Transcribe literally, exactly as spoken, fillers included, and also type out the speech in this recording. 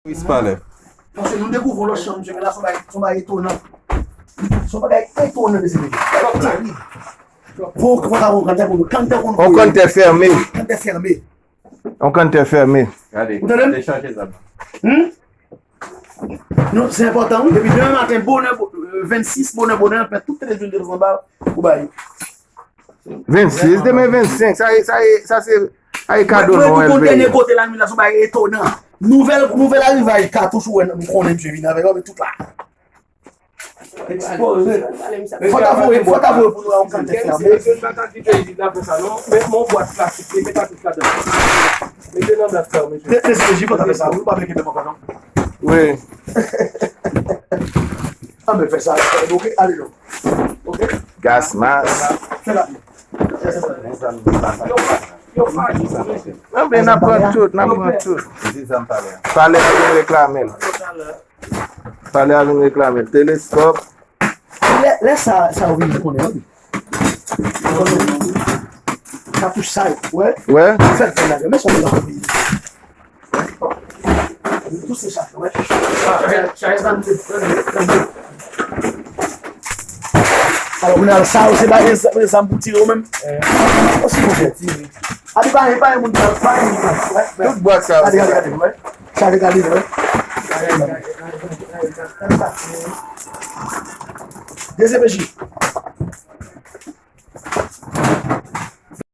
Ris palè. Paske nou dekouvri yon lòt chanm, mesye, la, se yon bagay, se yon bagay etonan. Se yon bagay etonan, mesye. Fò, fò ta konn kantè pou nou. Kantè pou nou. On kantè fèmen. Kantè fèmen. On kantè fèmen. Gade, Ou tande m? te chanje zam. Hmm? Non, se enpòtan, wi. Depi demen maten, bonè, bo- euh, vennsis, bonè, bonè, anpè, tout televizyon te anba pou bay. Vennsis, demen vennsenk. Sa e, sa e, sa se, sa e kado Mwen, nou mwen, an pou dènye L V. Kote la, nou la, se yon bagay etonan. Nouvèl, nouvèl arivaj katouch ou wè, nou konnen misye vin avèk yo, men tout la. Ekspoze. Fò ta voye, fò ta voye pou nou wè yon kantè fèmen. Gen yon batay ki te di nan sa non. Men mon bwat plastik, mete katouch ladan. Mete nan bwat sa, mesye. Te, te, te, fò ta fè sa, wi, pa vle kenbe m ankò, non. Wi. Ah, men fè sa, ok, ale non. Ok, Gas mask. fè la. Yo pa, yo pa di sa, mesye. Non, men n ap pran tout, n ap pran tout. Di zam palè. Palè a vin reklame l. Palè a vin reklame l. Teleskòp. Lè, lè sa, sa ou vin konnen, wi. Katouch sa, wè. Wè. Fè l fè la, men sa ou vin. Tout se sa, wè. Alò, kounye a, sa, se bagay, se bagay, sa m pou tire ou menm. Osi pou fè. Adi, pa, pa, moun, pa, moun, wè. Tout bwat sa. Gade, gade, gade, wè. Sa, gade, wè. D C P J.